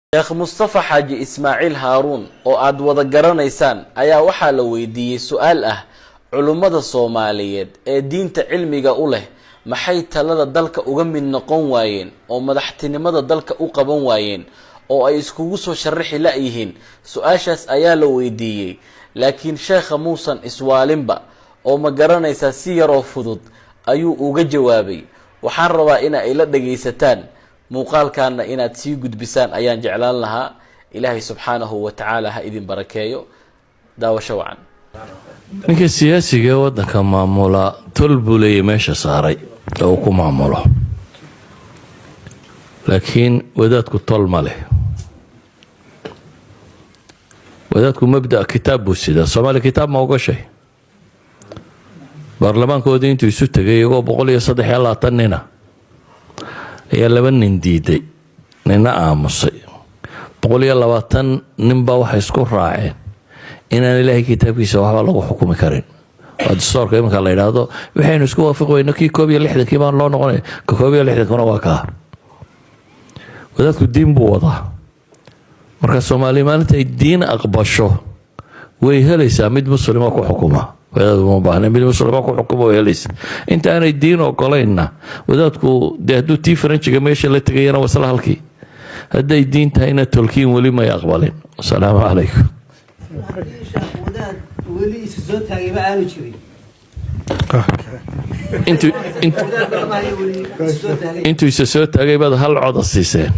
Sheekh Mustafa Xaaji Ismaaciil Haaruun oo aada wada garanaysaan ayaa waxaa la weydiiyey su-aal ah: culummada Soomaaliyeed ee diinta cilmiga u leh maxay talada dalka uga mid noqon waayeen oo madaxtinimada dalka u qaban waayeen oo ay iskugu soo sharaxi la-yihiin? Su-aashaas ayaa la weydiiyey, laakiin sheekha muusan iswaalinba oo, ma garanaysaa, si yaroo fudud ayuu uga jawaabay. Waxaan rabaa ina ay la dhagaysataan muuqaalkaana, inaad sii gudbisaan ayaan jeclaan lahaa. Ilaahay subxaanahu wa tacaala ha idin barakeeyo. Daawasho wacan. Ninka siyaasiga ee waddanka maamula tol buu leeyahy meesha saaray oo uu ku maamulo, laakiin wadaadku tol ma leh. Wadaadku mabda kitaab buu sidaa. Soomaaliya kitaab ma ogashay? Baarlamaankoodii intuu isu tegay iyagoo 123 nina ayaa laba nin diiday, nina aamusay. 120 ninbaa waxay isku raaceen inaan Ilaahay kitaabkiisa waxba lagu xukumi karin. Waa dastoorka iminka la yidhaahdo. Waxaynu isku waafiqi weyno kii 61-kii baan loo noqonaya. Ka 61-kuna waa kaa. Wadaadku diin buu wadaa. Marka Soomaaliya maalinta ay diin aqbasho way helaysaa mid muslima ku xukuma. Wadaad uma baahna, mid muslima ku xukuma way helaysaa. Inta aanay diin ogolaynna, wadaadku dee hadduu tii Faranjiga meesha la tegayana wasla halkii. Hadday diin tahayna, tolkiin weli may aqbalin. Asalaamu calaykum. Wadaad weli isa soo taagayba aanu jirin. Wadaad badan weli isa soo taagay. Intuu isa soo taagay baad hal coda siiseen.